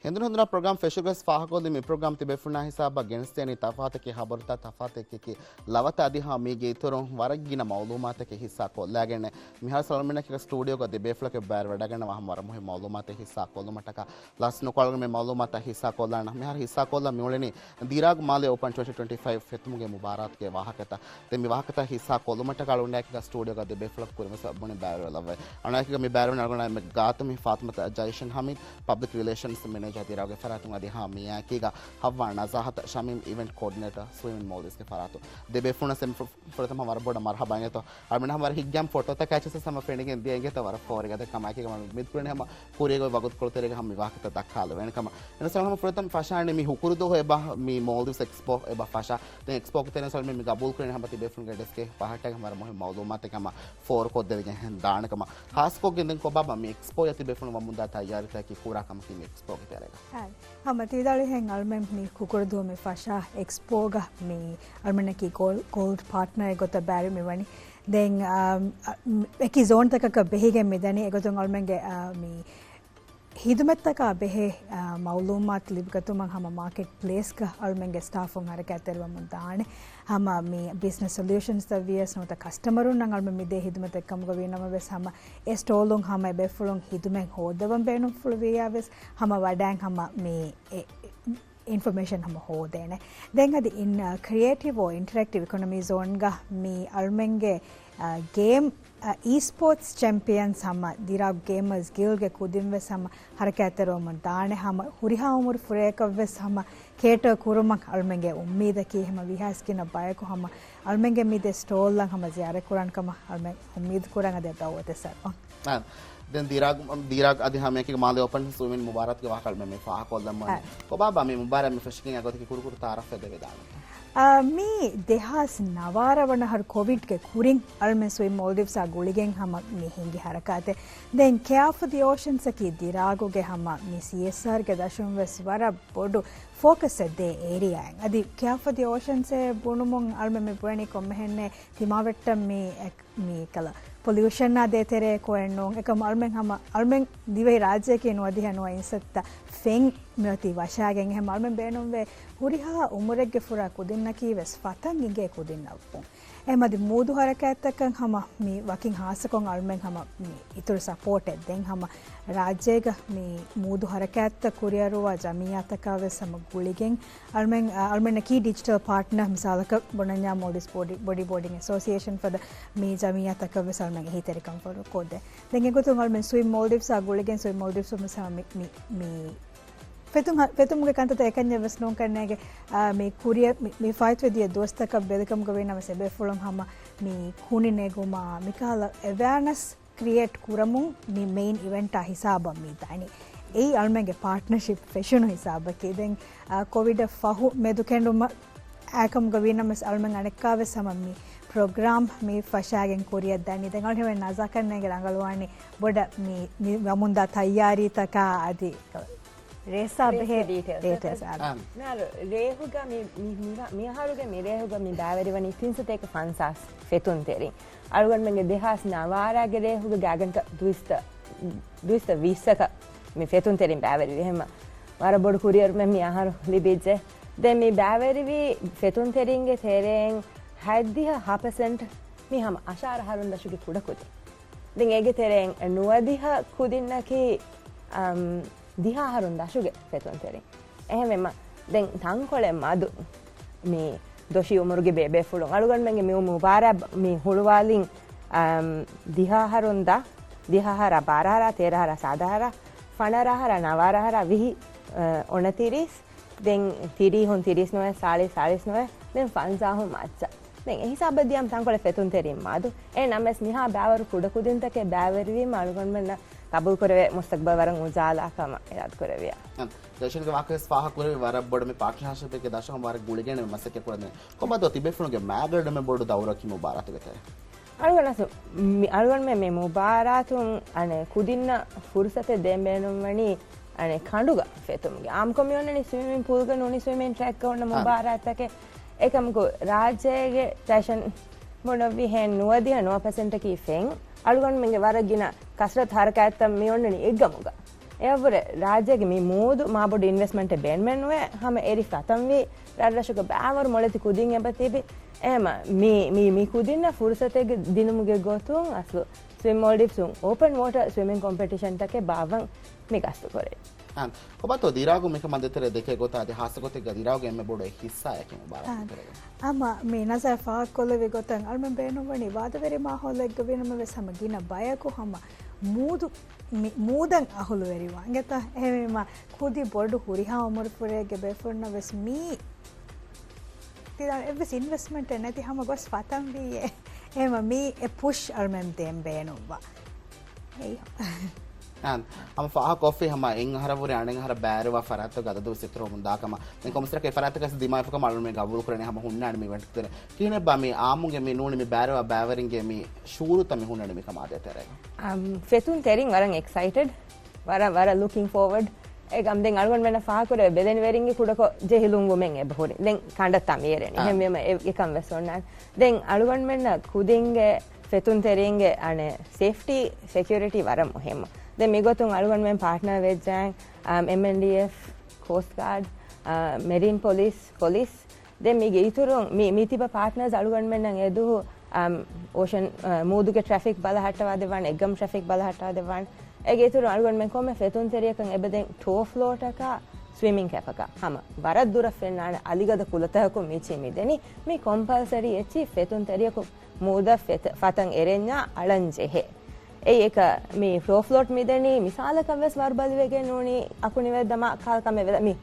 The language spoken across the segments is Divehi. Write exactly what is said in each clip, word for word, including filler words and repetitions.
ހެނދުނު ހެނދުނާ ޕްރޮގްރާމް ފެށުގަސް ފާހަގަކޮށްލި މި ޕްރޮގްރާމް ތިބޭފުޅުންނާ ހިސާބަށް ގެނެސްދޭނީ ތަފާތަކީ ހަބަރުތައް ތަފާތަކީ ލަވަތައް އަދި ހަމަ މީގެ އިތުރުން ވަރަށް ގިނަ މައުލޫމާތަކެއް ހިއްސާ ކޮށްލާގެން. މިހާރު ސަލްމީން އެކީގަ ސްޓޫޑިއޯގަ ދެބޭފުޅަކެއް ބައިވެވަޑައިގަންނަވާ ހަމަ ވަރަށް މުހިންމު މައުލޫމާތެއް ހިއްސާ ކޮށްލުމަށްޓަކާ ލަސް ނުކޮށްލަން މި މައުލޫމާތައް ހިއްސާ ކޮށްލާނަ. މިހާރު ހިއްސާ ކޮށްލަން މިއުޅެނީ ދިރާގު މާލެ އޯޕަން ޓްވެންޓީ ޓްވެންޓީ ފައިވް ފެތުމުގެ މުބާރާތުގެ ވާހަކަތައް. ދެން މި ވާހަކަތައް ހިއްސާ ކޮށްލުމަށްޓަކާ އަޅުގަނޑާއެކީގަ ސްޓޫޑިއޯގަ ދެބޭފުޅަކު ކުރިންވެސް ބުނި ބައިވެރިވެލައްވައި. އަޅުގަނޑާއެކީގަ މި ބައިވެރިވަނީ އަޅުގަނޑާ ގާތު މި ފާތުމަތު ޖައިޝަން ހަމީދު، ޕަބްލިކް ރިލޭޝަންސް މެނޭޖަރ ދިރާގުގެ ފަރާތުން އަދި ހަމަ މިއާއެކީގަ ހައްވާ ނަޒާހަތު ޝަމީމް، އިވެންޓް ކޯޑިނޭޓަރ ސްވިމިން މޯލްޑިވްސްގެ ފަރާތުން. ދެބޭފުޅުންނަށް ފު-، ފުރަތަމަ ވަރަށް ބޮޑަށް މަރުހަބާ އިނގޭތޯ. އަޅުގަނޑު ހަމަ ވަރަށް ހިތްގައިމު ފޮޓޯތައް ކައިޗިސް ހަމަ ފެނިގެން ދިޔަ އިނގޭތޯ ވަރަށް ފޯރިގަދަ ކަމާއެކީގަ މި މިދުކުރަނީ ހަމަ ކުރިއަށް އޮތް ވަގުތުކޮޅު ތެރޭގަ ހަމަ މި ވާހަކަތައް ދައްކާލެވޭނެ ކަމަށް. އެން ސަލްމީން ފުރަތަމަ ފަށާނީ މި ހުކުރުދުވަހު އެބަ މި މޯލްޑިވްސް އެކްސްޕޯ އެބަ ފަށާ. ދެން އެކްސްޕޯގެ ތެރޭ ސަލްމީން މި ގަބޫލު ކުރަނީ ހަމަ ތިބޭފުޅުންގެ ޑެސްކްގެ ފަހަށްޓަކަށް ހަމަ ވަރަށް މުހިންމު މައުލޫމާތެއް ހަމަ ފޯރުކޮށްދެވިގެން ދާނެ ކަމަށް. ހާއްސަކޮށްގެން ދެން ކޮބާބާ މި އެކްސްޕޯއަށް ތިބޭފުޅުން ވަމުންދާ ތައްޔާރީތަކަކީ ކުރާ ކަމަކީ މި އެކްސްޕޯގެ ތެރޭގަ؟ އާ، ހަމަ ތި ވިދާޅުވިހެން އަޅުމެން މި ކުކުރުދުވަހު މި ފަށާ އެކްސްޕޯގަ މި އަޅުމެންނަކީ ގޯލް، ގޯލްޑް ޕާޓްނަރެއް ގޮތަށް ބައިވެރި މި ވަނީ. ދެން، އާ، އަ، އެކި ޒޯންތަކަކަށް ބެހިގެން މިދަނީ. އެގޮތުން އަޅުމެންގެ، އާ، މި ހިދުމަތްތަކާ ބެހޭ، އާ، މައުލޫމާތު ލިބިގަތުމަށް ހަމަ މާކެޓް ޕްލޭސްގަ އަޅުމެންގެ ސްޓާފުން ހަރަކާތްތެރިވަމުން ދާނެ. ހަމަ މި ބިޒްނަސް ސޮލިއުޝަންސްތައް ވިޔަސް ނުވަތަ ކަސްޓަމަރުންނަށް އަޅުމެން މިދޭ ހިދުމަތެއް ކަމުގަ ވީ ނަމަވެސް ހަމަ އެ ސްޓޯލުން ހަމަ އެބޭފުޅުން ހިދުމަތް ހޯއްދަވަން ބޭނުންފުޅު ވިއްޔާވެސް ހަމަ ވަޑައިން ހަމަ މި އެ-، އިންފޮމޭޝަން ހަމަ ހޯދޭނެ. ދެން އަދި އިން، އަ، ކްރިއޭޓިވް އޯ އިންޓަރެކްޓިވް އިކޮނޮމީ ޒޯންގަ މި އަޅުމެންގެ، އަ، ގޭމް، އަ، އީސްޕޯޓްސް ޗެމްޕިއަންސް ހަމަ ދިރާގު ގޭމަރސް ގިލްޑްގެ ކުދިން ވެސް ހަމަ ހަރަކާތްތެރިވަމުން ދާނެ. ހަމަ ހުރިހާ އުމުރު ފުރަޔަކަށް ވެސް ހަމަ ކޭޓަރ ކުރުމަށް އަޅުމެންގެ އުއްމީދަކީ ހަމަ ވީހާވެސް ގިނަ ބަޔަކު ހަމަ އަޅުމެންގެ މި ދެ ސްޓޯލްއަށް ހަމަ ޒިޔާރަތް ކުރާނެ ކަމަށް އަޅުމެން އުއްމީދު ކުރަން އަދި ދައުވަތެއް ސަރުވަން. އާ، ދެން ދިރާގް، ދިރާގް އަދި ހަމައެކީގަ މާލެ އޯޕަން ސްވިމިން މުބާރާތުގެ ވާހަކަ އަޅުމެން މި ފާހަގަކޮށްލަމުން. އާ. ކޮބާބާ މި މުބާރާތް މި ފެށިގެން އެގޮތަކީ ކުރުކުރު ތައާރަފް ދެވިދާނެ. އާ، މީ ދެހާސް ނަވާރަ ވަނަ އަހަރު ކޮވިޑްގެ ކުރިން އަޅުމެން ސްވިމް މޯލްޑިވްސްއާ ގުޅިގެން ހަމަ މި ހިނގި ހަރަކާތެއް. ދެން ކެއާ ފޯ ދި އޯޝަންސް އަކީ ދިރާގުގެ ހަމަ މި ސީއެސްއާރްގެ ދަށުން ވެސް ވަރަށް ބޮޑު ފޯކަސްއެއް ދޭ އޭރިއާއެއް. އަދި ކެއާ ފޯ ދި އޯޝަންސް އޭ ބުނުމުން އަޅުމެން މި ބުނަނީ ކޮންމެހެންނޭ ތިމާވެއްޓަށް މި އެކް-، މި ކަލަ ޕޮލިއުޝަނާ ދޭތެރޭ ކޮއެއް ނޫން. އެކަމް އަޅުމެން ހަމަ، އަޅުމެން ދިވެހި ރާއްޖެއަކީ ނުވަދިހަ ނުވަ އިންސައްތަ ފެން މިއޮތީ ވަށާގެން. އެހެން އަޅުމެން ބޭނުންވޭ ހުރިހާ އުމުރެއްގެ ފުރާ ކުދިންނަކީ ވެސް ފަތަން އިނގޭ ކުދިންނަށްވުން. އެހެން އަދި މޫދު ހަރަކާތްތަކަށް ހަމަ މި ވަކިން ހާއްސަކޮށް އަޅުމެން ހަމަ މި އިތުރު ސަޕޯޓެއް ދެން ހަމަ ރާއްޖޭގަ މި މޫދު ހަރަކާތްތައް ކުރިއަރުވާ ޖަމިއްޔާތަކާ ވެސް ހަމަ ގުޅިގެން އަޅުމެން، އަ، އަޅުމެންނަކީ ޑިޖިޓަލް ޕާޓްނަރ މިސާލަކަށް ބުނަންޏާ މޯލްޑިވްސް ބޮޑީ، ބޮޑީ ބޯޑިން އެސޯސިއޭޝަން ފަދަ މި ޖަމިއްޔާތަކަށް ވެސް އަޅުމެން އެހީތެރިކަން ފޯރުކޮށްދޭ. ދެން އެގޮތުން އަޅުމެން ސްވިމް މޯލްޑިވްސްއާ ގުޅިގެން ސްވިމް މޯލްޑިވްސް ވެސް ހަމަ މި، މި، މި ފެތުން ހަ-، ފެތުމުގެ ކަންތައްތައް އެކަންޏެއް ވެސް ނޫން ކަންނޭނގެ، އާ، މި ކުރިއަށް މި، މި ފާއިތުވެ ދިޔަ ދުވަސްތަކަށް ބެލިކަމުގަ ވީނަމަ ސެބެފުޅުން ހަމަ މި ކުނި ނެގުމާ، މިކަހަލަ އެވެއާނަސް ކްރިއޭޓް ކުރަމުން މި މެއިން އިވެންޓާ ހިސާބަށް މި ދާނީ. އެއީ އަޅުމެންގެ ޕާޓްނަރޝިޕް ފެށުނު ހިސާބަކީ. ދެން، އާ، ކޮވިޑަށް ފަހު މެދުކެނޑުމަށް އާކަމުގަ ވީނަމަސް އަޅުމެން އަނެއްކާވެސް ހަމަ މި ޕްރޮގްރާމް މި ފަށާގެން ކުރިއަށް ދަނީ. ދެން އަޅުހެމެން ނަޒާކަންނޭގެ ރަނގަޅުވާނީ ބޮޑަށް މި، މި ވަމުންދާ ތައްޔާރީތަކާ އަދި ރޭސްއާ ބެހޭ ޑީޓެއލްސް. ޑީޓެލްސް އާ. މިހާރު ރޭހުގަ މި، މި، މި، މިއަހަރުގެ މި ރޭހުގަ މި ބައިވެރިވަނީ ތިން ސަތޭކަ ފަންސާސް ފެތުންތެރިން. އަޅުގަނޑުމެންގެ ދެހާސް ނަވާރާގެ ރޭހުގަ ގާތްގަނޑަކަށް ދުއިސައްތަ، ދުއިސައްތަ ވިއްސަކަށް މި ފެތުންތެރިން ބައިވެރިވި. އެހެންމަ ވަރަށް ބޮޑު ކުރިއެރުމެއް މި އަހަރު ލިބިއްޖެ. ދެން މި ބައިވެރިވި ފެތުންތެރިންގެ ތެރެއިން ހަތްދިހަ ހަ ޕަސެންޓް މި ހަމަ އަށާރަ އަހަރުން ދަށުގެ ކުޑަކުދިން. ދެން އޭގެ ތެރެއިން ނުވަދިހަ ކުދިންނަކީ، އަމް، ދިހަ އަހަރުން ދަށުގެ ފެތުންތެރިން. އެހެންވީމަ، ދެން ތަންކޮޅެއް މަދު މި ދޮށީ އުމުރުގެ ބޭބޭފުޅުން. އަޅުގަނޑުމެންގެ މި މުބާރާތް މި ހުޅުވާލިން، އަމް، ދިހަ އަހަރުން ދަށް، ދިހަ އަހަރާ، ބާރަ އަހަރާ، ތޭރަ އަހަރާ، ސާދަ އަހަރާ، ފަނަރަ އަހަރާ، ނަވާރަ އަހަރާ، ވިހި، އަ، އޮނަތިރީސް، ދެން ތިރީހުން، ތިރީސް ނުވަ، ސާޅީސް، ސާޅީސް ނުވަ، ދެން ފަންސާހުން މައްޗަށް. ދެން އެ ހިސާބަށް ދިޔަމަ ތަންކޮޅެއް ފެތުންތެރިން މަދު. އެހެން ނަމަވެސް މިހާ ބައިވަރު ކުޑަކުދިންތަކެއް ބައިވެރިވީމަ އަޅުގަނޑުމެންނަށް ގަބޫލުކުރެވޭ މުސްތަގްބަލް ވަރަށް އުޖާލާ ކަމަށް އިރާދަކުރެއްވިޔާ. އަން، ޖައިޝަންގެ ވާހަކަވެސް ފާހަގަކުރެއްވި ވަރަށް ބޮޑު މި ޕާޓްނަރޝިޕެއްގެ ދަށުން ވަރަށް ގުޅިގެން މަސައްކަތް ކުރަން. ކޮބާތޯ ތިބޭފުޅުންގެ މާގަނޑުމެ ބޮޑު ދައުރަކީ މުބާރާތުގެ ތެރޭ؟ އަޅުގަނޑަސް މި-، އަޅުގަނޑުމެ މި މުބާރާތުން އަނެއް ކުދިންނަށް ފުރުސަތެއް ދޭން ބޭނުންވަނީ އަނެއް ކަނޑުގަ ފެތުމުގެ. އާއްމުކޮށް މި އޮންނަނީ ސްވިމިން ޕޫލްގަ ނޫނީ ސްވިމިން ޓްރެކްގަ އޮންނަ އާ. މުބާރާތްތަކެއް. އެކަމަކު ރާއްޖޭގެ ޖައިޝަން ބުނެއްވިހެން ނުވަދިހަ ނުވަ ޕަސެންޓަކީ ފެން. އަޅުގަނޑުމެންގެ ވަރަށް ގިނަ ކަސްރަތު ހަރަކާތްތައް މި އޮންނަނީ އެއްގަމުގަ. އެއަށްވުރެ ރާއްޖޭގެ މި މޫދު މާބޮޑު އިންވެސްޓްމަންޓެއް ބޭނުމެއް ނުވޭ. ހަމަ އެރި ފަތަންވީ ރަށްރަށުގެ ބާވަރު މޮޅެތި ކުދިން އެބަ ތިބި. އެހެމަ މި، މި، މި ކުދިންނަށް ފުރުސަތެއް ދިނުމުގެ ގޮތުން އަސްލު ސްވިމް މޯލްޑިވްސުން އޯޕަން ވޯޓަ ސްވިމިން ކޮމްޕެޓިޝަންތަކެއް ބާއްވަން މި ގަސްތުކުރޭ. ކޮބާތޯ ދިރާގު މިކަމާ ދޭތެރޭ ދެކޭ ގޮތާ އަދި ހާއްސަ ގޮތެއްގަ ދިރާގު އެންމެ ބޮޑު އެއް ހިއްސާއަކީ މުބާރާތް ދޭތެރޭގަ؟ އާ، މި ނަޒާ ފާހަގަކޮށްލެވި ގޮތަށް އަޅުމެން ބޭނުންވަނީ ވާދަވެރި މާހައުލެއްގަ ވީނަމަވެސް ހަމަ ގިނަ ބަޔަކު ހަމަ މޫދު، މި މޫދަށް އަހުލުވެރިވާން. އެނގޭތަ؟ އެހެންވީމަ ކުދި ބޮޑު ހުރިހާ އުމުރުފުރެއްގެ ބޭފުޅުންނަށް ވެސް މީ ތި ދާ އެއްވެސް އިންވެސްޓްމަންޓެއް ނެތި ހަމަ ގޮސް ފަތަން ވީއޭ. އެހެމަ މީ އެ ޕުޝް އަޅުމެން ދޭން ބޭނުންވާ. އެއީ. އާނ، ހަމަ ފާހަގަކޮށްފި ހަމަ އެއް އަހަރަށްވުރެ އަނެއް އަހަރަށް ބައިވެރިވާ ފަރާތްތަކުގެ އަދަދު ވެސް އިތުރުވަމުން ދާކަމަށް. ދެން ކޮންމެސް އެ ފަރާތްތަކަށް ދިމާވެފަ ކަމަށް އަޅުމެން ގަބޫލުކުރަނީ ހަމަ ހުންނާނެ މި އިވެންޓް ތެރޭ. ކިހިނެއްބާ މި އާއްމުގެ މި ނޫނީ މި ބައިވެރިވާ ބައިވެރިންގެ މި ޝުޢޫރުތައް މި ހުންނަނީ މިކަމާ ދޭތެރޭގަ؟ އަމް، ފެތުން ތެރިން ވަރަށް އެކްސައިޓެޑް. ވަރަށް، ވަރަށް ލުކިން ފޯވަޑް. އެކަމް ދެން އަޅުގަނޑުމެންނަށް ފާހަގަކުރެވޭ ބެލެނިވެރިންގެ ކުޑަކޮށް ޖެހިލުންވުމެއް އެބަހުރި. ދެން ކަނޑަށް ތަމިއެރެނީ. އާ. އެހެންވީމަ އެ، އެކަން ވެސް އޮންނާނެ. ދެން އަޅުގަނޑުމެންނަށް ކުދިންގެ ފެތުންތެރިންގެ އަނެއް ސޭފްޓީ، ސެކިއުރިޓީ ވަރަށް މުހިއްމު. ދެން މިގޮތުން އަޅުގަނޑުމެން ޕާޓްނަރ ވެއްޖާ، އަމް، އެމްއެންޑީއެފް، ކޯސްޓް ގާޑް، އާ، މެރީން ޕޮލިސް، ޕޮލިސް، ދެން މީގެ އިތުރުން މި، މި ތިބަ ޕާޓްނަރސް އަޅުގަނޑުމެންނަށް އެދުވަހު، އަމް، އޯޝަން، އަ، މޫދުގެ ޓްރެފިކް ބަލަހައްޓަވާ ދެއްވާނެ، އެއްގަމު ޓްރެފިކް ބަލަހައްޓަވާ ދެއްވާނެ. އޭގެ އިތުރުން އަޅުގަނޑުމެން ކޮންމެ ފެތުންތެރިޔަކަށް އެބަދޭން ޓޯ ފްލޯޓަކާ ސްވިމިން ކެޕަކާ ހަމަ ވަރަށް ދުރަށް ފެންނާނެ އަލިގަދަ ކުލަތަކަކުން މިއްޗި މިދެނީ. މި ކޮމްޕަލްސަރީ އެއްޗި ފެތުންތެރިޔަކު މޫދަށް ފެތ-، ފަތަން އެރެންޏާ އަޅަން ޖެހޭ. އެއީ އެކަ މި ޓޯ ފްލޯޓް މިދެނީ މިސާލަކަށް ވެސް ވަރުބަލިވެގެން ނޫނީ އަކުނިވެ ދަމާ ކާލް ކަމެއް ވެލަ މި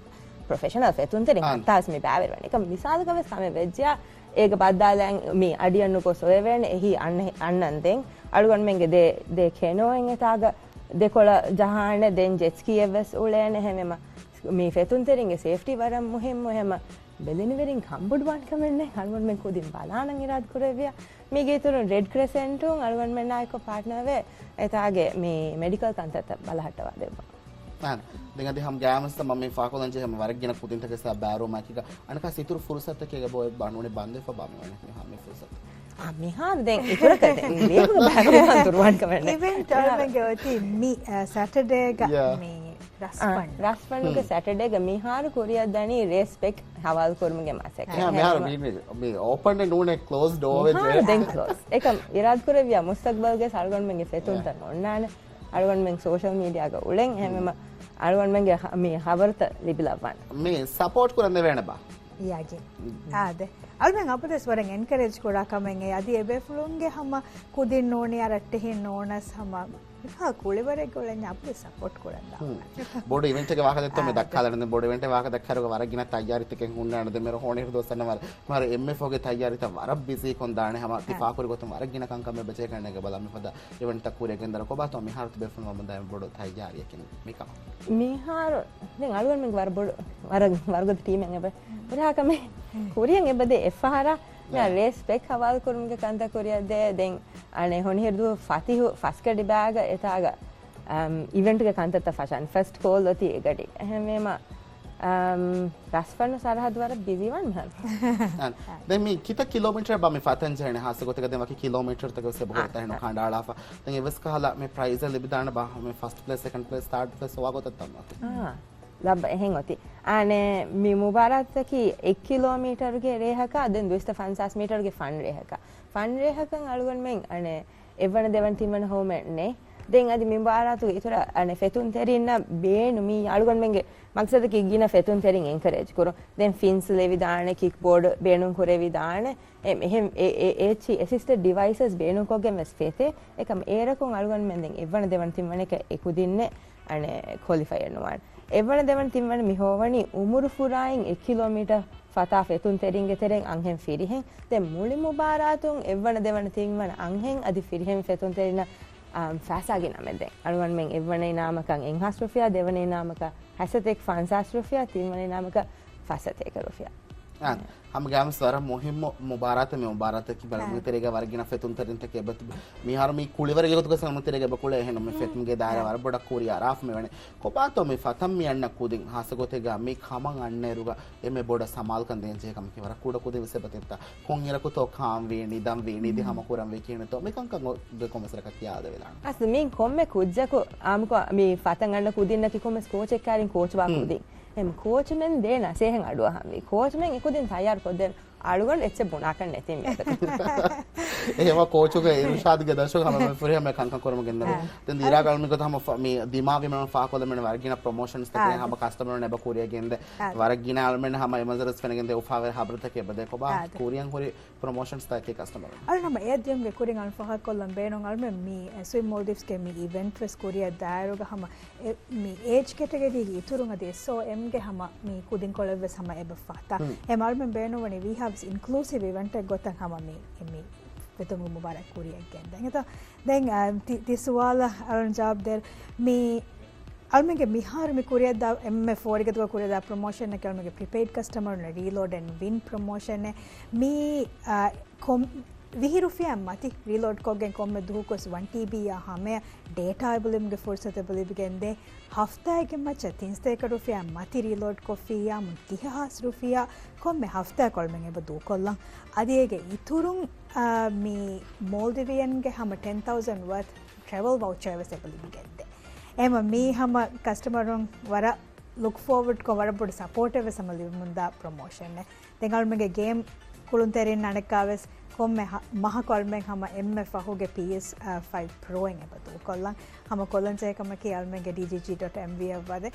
ޕްރޮފެޝަނަލް ފެތުންތެރިން އާނ. ހައްތާސް މި ބައިވެރިވަނީ. އެކަމް މިސާލަކަށް ވެސް ކަމެއް ވެއްޖިޔާ އޭގެ ބައްދާލައިން މި އަޑިއަށް ނުގޮސް އޮވެވޭނެ އެހީ އަންނަ-، އަންނަން ދެން އަޅުގަނޑުމެންގެ ދޭ، ދޭ ކެނޯއެއް އެތާގަ ދެކޮޅަށް ޖަހާނެ ދެން ޖެޓް ސްކީއެއް ވެސް އުޅޭނެ. އެހެންވީމަ މި ފެތުންތެރިންގެ ސޭފްޓީ ވަރަށް މުހިއްމު. އެހެމަ ބެލެނިވެރިން ކަނބޮޑުވާން ކަމެއް ނެތް. އަޅުގަނޑުމެން ކުދިން ބަލާނަން އިރާދަ ކުރެއްވިޔާ. މީގެ އިތުރުން ރެޑް ކްރެސެންޓުން އަޅުގަނޑުމެންނާއެކު ޕާޓްނަރވެ އެތާގެ މި މެޑިކަލް ކަންތައްތައް ބަލަހައްޓަވާ ދެއްވާ. އާނ. ދެން އަދި ހަމަ ގާމަސްތައް މަ މި ފާކޮށްލަން ޖެހޭ ހަމަ ވަރަށް ގިނަ ކުދިންތަކެއް ސާ ބާރުމާކީގަ އަނެކާ ސިތުރު ފުރުސަތަކެއް އެބައޮތް ބާ ނޫނީ ބަންދެފަ ބާ މިވަނީ މިހާ މި ފުރުސަތު. އާ، މިހާރު ދެން އިތުރަކަށް ދެން ލޭގު ބާރު ދުރުވާން ކަމެއް ނެތް. އިވެންޓް އަޅުމެންގެ އޮތީ މި، އަ، ސެޓަޑޭގަ ޔާ. މި ރަސްފަންނު. ރަސްފަންނުގެ ހުން. ސެޓަޑޭގަ މިހާރު ކުރިއަށް ދަނީ ރޭސް ޕެކް ހަވާލު ކުރުމުގެ މަސައްކަތް. އެހާ، މިހާރު މި، މި، މި އޯޕަން ނޫނޭ ކްލޯސް ޑޯ ވެއްޖެ. މިހާރު ދެން ކްލޯސް. އެކަމް އިރާދަ ކުރެއްވިޔާ މުސްތަގްބަލްގެ އަޅުގަނޑުމެންގެ ފެތުންތައް އޮންނާނެ. އަޅުގަނޑުމެން ސޯޝަލް މީޑިއާގަ އުޅެން އެހެންވީމަ އަޅުގަނޑުމެންގެ ހަ-، މި ހަބަރުތައް ލިބިލައްވާނެ. މި ސަޕޯޓް ކުރަން ދެވޭނެ ބާ؟ ޔާގި. އާދެ. އަޅުމެން އަބަދުވެސް ވަރަށް އެންކަރޭޖް ކުރާ ކަމެއް އެ. އަދި އެބޭފުޅުންގެ ހަމަ ކުދިން ނޫނީ އަރައްޓެހިން ނޫނަސް ހަމަ މިފަހަ ކުޅިވަރެއްގެ އުޅެންޏާ އަބަދު ސަޕޯޓް ކުރަން ދާ. ހުން. ބޮޑު އިވެންޓެއްގެ ވާހަކަ ދެއްތޯ މި އާ، ދައްކާލަން. ދެން ބޮޑު އިވެންޓެއް ވާހަކަ ދައްކާރުގަ ވަރަށް ގިނަ ތައްޔާރީތަކެއް ހުންނާނެ. ދެން މިރު ހޯނި ހިރު ދުވަސް އަންނަ ވަރަށް، މިހާރު އެންއެފްއޯގެ ތައްޔާރީތައް ވަރަށް ބިޒީ ކޮން ދާނެ ހަމަ ތި އާ. ފާކުރި ގޮތުން ވަރަށް ގިނަ ކަންކަމެއް ބެޖެހޭ ކަންނޭނގެ ބަލަ މިފަދަ އިވެންޓްތައް ކުރިއަށް ގެންދާނެ. ކޮބާތޯ މިހާރު ތިބޭފުޅުން ވަމުންދާ އެންމެ ބޮޑު ތައްޔާރީއަކީ މިކަމަށް؟ މިހާރު ދެން އަޅުގަނޑުމެންގެ ވަރަށް ބޮޑު، ވަރަށް ވަރުގަދަ ޓީމެއް އެބަ ހުރިހާ ކަމެއް ކުރިއަށް އެބަދޭ އެއްފަހަރާ. މިހާރު ރޭސް ޕެކް ހަވާލު ކުރުމުގެ ކަންތައް ކުރިއަށް ދޭ. ދެން އަނެއް ހޮނިހިރު ދުވަހު ފަތިހު ފަސް ގަޑި ބާގަ އެތާގަ، އަމް، އިވެންޓްގެ ކަންތައްތައް ފަށާން. ފަސްޓް ކޯލް އޮތީ އެ ގަޑި. އެހެންވީމަ، އަމް، ރަސްފަންނު ސަރަހައްދު ވަރަށް ބިޒީ ވާން މިހާރު. އާނ. ދެން މި ކިތައް ކިލޯމީޓަރެއް ބާ މި ފަތަން ޖެހޭނެ؟ ހާއްސަ ގޮތެއްގަ ދެން ވަކި ކިލޯމީޓަރުތަކެއް ވެސް އެބަހުރި އާ، ތަހެނު އާ. ކަނޑައަޅާފަ. ދެން އެއްވެސް ކަހަލަ މި ޕްރައިޒެއް ލިބިދާނެ ބާ؟ މި ފަސްޓް ޕްލޭސް، ސެކަންޑް ޕްލޭސް، ތާޑް ޕްލޭސް ހޮވާ ގޮތަށް ތަންމަ. އާ. ލައްބަ އެހެން އޮތީ. އާނެ، މި މުބާރާތަކީ އެއް ކިލޯމީޓަރުގެ ރޭހަކާ ދެން ދުއިސައްތަ ފަންސާސް މީޓަރުގެ ފަން ރޭހަކާ. ފަން ރޭހަކަށް އަޅުގަނޑުމެން އަނެއް އެއްވަނަ ދެވަނަ ތިންވަނަ ހޮވުމެއް ނެތް. ދެން އަދި މި މުބާރާތުގެ އިތުރަށް އަނެއް ފެތުންތެރިންނަށް ބޭނު މީ އަޅުގަނޑުމެންގެ މަގްސަދަކީ ގިނަ ފެތުންތެރިން އެންކަރޭޖް ކުރުން. ދެން ފިންސް ލެވިދާނެ، ކިކް ބޯޑް ބޭނުން ކުރެވިދާނެ. އެ، އެހެން އެ، އެ، އެ، އެއްޗި އެސިސްޓެޑް ޑިވައިސަސް ބޭނުންކޮށްގެން ވެސް ފެތޭ. އެކަމް އޭރަކުން އަޅުގަނޑުމެން ދެން އެއްވަނަ ދެވަނަ ތިންވަނައަކަށް އެ ކުދިންނެއް އަނެއް ކޮލިފައެއް ނުވާނެ. އެއްވަނަ ދެވަނަ ތިންވަނަ މި ހޮވަނީ އުމުރު ފުރާއިން އެއް ކިލޯމީޓަރ ފަތާ ފެތުންތެރިންގެ ތެރެއިން އަންހެން ފިރިހެން. ދެން މުޅި މުބާރާތުން އެއްވަނަ ދެވަނަ ތިންވަނަ އަންހެން އަދި ފިރިހެން ފެތުންތެރިންނަށް، އާ، ފައިސާގެ ނަމެއް ދޭން. އަޅުގަނޑުމެން އެއްވަނަ އިނާމަކަށް އެއްހާސް ރުފިޔާ، ދެވަނަ އިނާމަކަށް ހަތްސަތޭކަ ފަންސާސް ރުފިޔާ، ތިންވަނަ އިނާމަކަށް ފަސްސަތޭކަ ރުފިޔާ. އާ، ހަމަ ގާމިސް ވަރަށް މުހިއްމު މުބާރާތެއް މި މުބާރާތަކީ. ބަލަމުގެ ތެރޭގަ ވަރަށް ގިނަ ފެތުންތެރިންތަކެއް އެބަ މިހާރު މި ކުޅިވަރެއްގެ ގޮތުގަ ސަމު ތެރޭގަ އެބަ ކުޅޭ އެހެން މި ފެތުމުގެ ދާއިރާ ވަރަށް ބޮޑަށް ކުރިއަރާފަ މިވަނީ. ކޮބާތޯ މި ފަތަން މި އަންނަ ކުދިން ހާއްސަ ގޮތެއްގަ މި ކަމަށް އަންނައިރުގަ އެންމެ ބޮޑަށް ސަމާލުކަން ދޭންޖެހޭ ކަމަކީ ވަރަށް ކުޑަ ކުދިން ވެސް އެބަ ތިއްތާ. ކޮންއިރަކުތޯ ކާންވީ، ނިދަންވީ، ނިދި ހަމަކުރަންވީ ކިހިނެއްތޯ މި ކަންކަން ގޮ-، ގޮތްކޮން މަސައްކަތް ކިޔާދެވިދާނެ. އަސްލު މި ކޮންމެ ކުއްޖަކު އާއްމުކޮށް މި ފަތަން އަންނަ ކުދިންނަކީ ކޮންމެސް ކޯޗެއް ކާރިން ކޯޗްވާ ކުދިން. އެމް ކޯޗުމެން ދޭ ނަސޭހަތް އަޑުއަހަންވީ. ކޯޗުމެން އެކުދިން ތައްޔާރު ކޮށްދޭން އަޅުގަނޑު އެއްޗެއް ބުނާކަށް ނެތިން މިއަދަކު. އެހެމަ ކޯޗުގެ އިރުޝާދުގެ ދަށުގަ ހަމަ ފުރިހަމަ ކަންކަން ކުރަމުން ގެންދަވި. ދެން ދިރާގަ އަޅުމި ގޮތަށް ހަމަ ފަ-، މި ދިމާވި މެނުން ފާކޮށްލަމެން ވަރަށް ގިނަ ޕްރޮމޯޝަންސް ތަކެއް ހަމަ ކަސްޓަމަރުން އެބަ ކުރިއަށް ގެންދެ. ވަރަށް ގިނަ އަޅުމެން ހަމަ އެމަޒަރަސް ފެނެގެންދެ އުފާވެރި ހަބަރުތަކެއް އެބަދޭ. ކޮބާ ކުރިއަށް ހުރި ޕްރޮމޯޝަންސް ތަކެއް ކަސްޓަމަރުން. އަޅު ނަމަ އެ ދިޔުމުގެ ކުރިން އަޅު ފާހަގަކޮށްލަން ބޭނުން އަޅުމެން މި ސްވިމް މޯލްޑިވްސްގެ މި އިވެންޓް ވެސް ކުރިއަށް ދާއިރުގަ ހަމަ އެ، މި އޭޖް ކެޓަގަރީގެ އިތުރުން އަދި އެސް އޯ އެމްގެ ހަމަ މި ކުދިންކޮޅެއް ވެސް ހަމަ އެބަ ފަތާ. އެ އަޅުމެން ބޭނުންވަނީ ވީ ހަވްސް އިންކްލޫސިވް އިވެންޓެއް ގޮތަށް ހަމަ މި، މި ފެތުމުގެ މުބާރާތް ކުރިއަށް ގެންދަން. އެތަ، ދެން، އާ، ތި، ތި ސުވާލަށް އަޅުން ޖަވާބު ދޭ. މި އަޅުމެންގެ މިހާރު މި ކުރިއަށްދާ އެންމެ ފޯރިގަދުގަ ކުރިއަށްދާ ޕްރޮމޯޝަން އެކެއް އަޅުމެންގެ ޕްރިޕެއިޑް ކަސްޓަމަރުން ރީލޯޑް އެންޑް ވިން ޕްރޮމޯޝަން. މި، އާ، ކޮން ވިހި ރުފިޔާ މަތި ރީލޯޑް ކޮށްގެން ކޮންމެ ދުހަކުވެސް ވަން ޓީބީއާ ހަމަޔަށް ޑޭޓާ އެބަލުމުގެ ފުރުސަތު އެބަލިބިގެންދޭ. ހަފްތާއެއްގެ މައްޗަށް ތިން ސަތޭކަ ރުފިޔާ މަތި ރީލޯޑް ކޮށްފިއްޔާމު ދިހަ ހާސް ރުފިޔާ ކޮންމެ ހަފްތާއަކަށް އަޅުމެން އެބަ ދޫކޮށްލަން. އަދި އޭގެ އިތުރުން، އާ، މި މޯލްޑިވިއަންގެ ހަމަ ޓެން ތައުސަންޑް ވަރްތް ޓްރެވެލް ވައުޗަރ ވެސް އެބަ ލިބިގެންދޭ. އެމަ މީ ހަމަ ކަސްޓަމަރުން ވަރަށް ލުކް ފޯވަޑްކޮށް ވަރަށް ބޮޑު ސަޕޯޓެއް ވެސް ހަމަ ލިބެމުންދާ ޕްރޮމޯޝަނެއް. ދެން އަޅުމެންގެ ގޭމް ކުޅުންތެރިން އަނެއްކާވެސް ކޮންމެ ހަ-، މަހަކު އަޅުމެން ހަމަ އެންމެ ފަހުގެ ޕީއެސް ފައިވް ޕްރޯއިން އެބަ ދޫކޮށްލަން. ހަމަ ކޮށްލަން ޖެހޭ ކަމަކީ އަޅުމެންގެ ޑީޖީޖީ ޑޮޓް އެމްވީ އަށް ވަދެ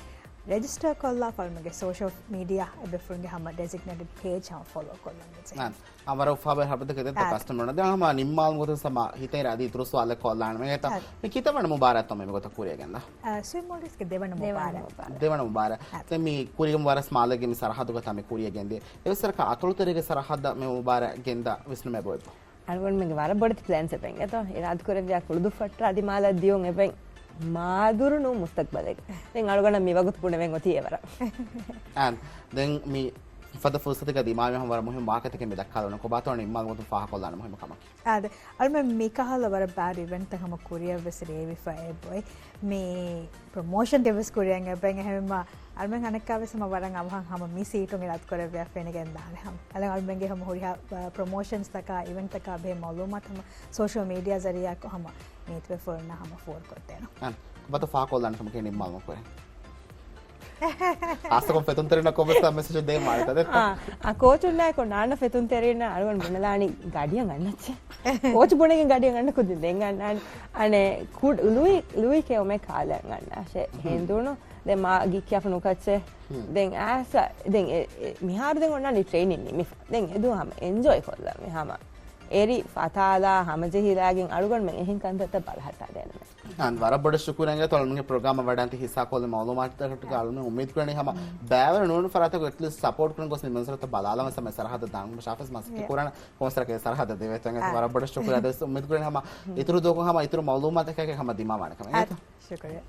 ރެޖިސްޓަރ ކޮށްލާފަ އަޅުމެންގެ ސޯޝަލް މީޑިއާ އެބޭފުޅުންގެ ހަމަ ޑެޒިގްނޭޓެޑް ޕޭޖް ހަމަ ފޮލޯ ކޮށްލަން ޖެހޭ. އާ، ވަރަށް އުފާވެރި ހަބަރުތަކެއް ދެއްތަ ކަސްޓަމަރުން. ދެން ހަމަ ނިންމާލުމުގެ ގޮތުން ހަމަ ހިތަށް އިރު އަދި އިތުރު ސުވާލެއް ކޮށްލާނަމޭ. އެތަ، މި ކިތައް ވަނަ މުބާރާތްތޯ މި ގޮތަށް ކުރިއަށް ގެންދާ؟ އާ، ސްވިމް މޯލްޑިވްސްގެ ދެވަނަ ދެވަނަ މުބާރާތް. މުބާރާތް. ދެވަނަ މުބާރާތް. ދެން މި ކުރިގަ ވަރަށް މާލެގެ މި ސަރަހައްދުގަ ތަ މި ކުރިއަށް ގެންދިޔަ. އެވެސް ސަރަކަ އަތޮޅުތެރޭގެ ސަރަހައްދަށް މި މުބާރާތް ގެންދާ ވިސްނުމެއް އެބައޮތް. އަޅުގަނޑުމެންގެ ވަރަށް ބޮޑެތި ޕްލޭންސް އެބައިން އެތޯ، އިރާދަކުރެއްވިޔާ ކުޅުދުއްފައްޓާ ދިމާލަށް ދިޔުން އެބައިން މާދުރު ނޫން މުސްތަގްބަލެއްގަ. ދެން އަޅުގަނޑަށް މިވަގުތު ބުނެވެން އޮތީ އެވަރަށް. އާން، ދެން މި ފަދަ ފުރުސަތެއްގަ ދިމާވި ހަމަ ވަރަށް މުހިންމު ވާހަކަތަކެއް މި ދައްކާލަން ކޮބާތޯ ނިންމާލުމުގެ ގޮތުން ފާހަކޮށްލާނެ މުހިންމު ކަމަކީ. އާދެ، އަޅުމެން މިކަހަލަ ވަރަށް ބާރު އިވެންޓްތައް ހަމަ ކުރިއަށް ވެސް ރޭވިފަ އެބައޮތް. މި ޕްރޮމޯޝަންތައް ވެސް ކުރިއަށް އެބައިން އެހެންވީމަ އަޅުމެން އަނެއްކާވެސް ހަމަ ވަރަށް އަވަހަށް ހަމަ މި ސީޓުން އިރާދަކުރެއްވިޔާ ފެނިގެން ދާނެ ހަމަ. އަޅުމެންގެ ހަމަ ހުރިހާ، އަ، ޕްރޮމޯޝަންސްތަކާ އިވެންޓްތަކާ ބެހޭ މައުލޫމާތު ހަމަ ސޯޝަލް މީޑިއާ ޒަރީއާއެކު ހަމަ މީތުވެފަ ހުރިންނާ ހަމަ ފޯރުކޮށްދޭނަން. އަން، ކޮބާތޯ ފާކޮށްލާނެ ކަމަކީ ނިންމާލުމަށް ކުރިން. ހާއްސަކޮށް ފެތުންތެރިންނަށް ކޮންމެސް މެސެޖެއް ދޭން ވާނެތަ ދެއްތަ؟ އާ، އާ، ކޯޗުންނާއެކު ނާންނަ ފެތުންތެރިންނަށް އަޅުގަނޑު ބުނެލާނީ ގަޑިއަށް އަންނައްޗޭ. ކޯޗު ބުނެގެން ގަޑިއަށް އަންނަ ކުދިން ދެން އަންނާނީ. އަނެއް ކުޑަ ލުއި، ލުއި ކެއުމެއް ކާލަށް އަންނާށޭ. ހިނދުނު ދެން މާ ގި ކިޔާފަ ނުކައްޗޭ. ދެން އާސަ، ދެން އެ، އެ، މިހާރު ދެން އޮންނާނީ ޓްރެއިނިން ނިމިފަ. ދެން އެދު ހަމަ އެންޖޯއި ކޮށްލަން މި ހަމަ. އެރި ފަތާލާ ހަމަޖެހިލާގެން އަޅުގަނޑުމެން އެހެން ކަންތައްތައް ބަލަހައްޓާދޭނަމޭ. އާން، ވަރަށް ބޮޑަށް ޝުކުރެއް އިނގޭތޯ އަޅުމެންގެ ޕްރޮގްރާމަށް ވަޑައިގަތް ހިއްސާކޮށްލި މައުލޫމާތުތަކަށްޓަކާ އަޅުމެން އުއްމީދު ކުރަނީ ހަމަ ބައިވަރު ނޫނު ފަރާތަކު އެޓްލީސްޓް ސަޕޯޓް ކުރަން ގޮސް މި މަންޒަރުތައް ބަލާލަން ވެސް ހަމަ ސަރަހައްދަށް ދާން ޝާފިސް މަސައްކަތް ކުރާނަ ކޮންސަރަކޭ ސަރަހައްދަށް ދެވޭތޯ އިނގޭތޯ. ވަރަށް ބޮޑަށް ޝުކުރެއް އަދިވެސް އުއްމީދު ކުރަނީ ހަމަ އިތުރު ދުވަހަކު ހަމަ އިތުރު މައުލޫމާތަކާއެކީ ހަމަ ދިމާވާނެ ކަމަށް. އާ، އިނގޭތޯ؟ ޝުކުރިއްޔާ.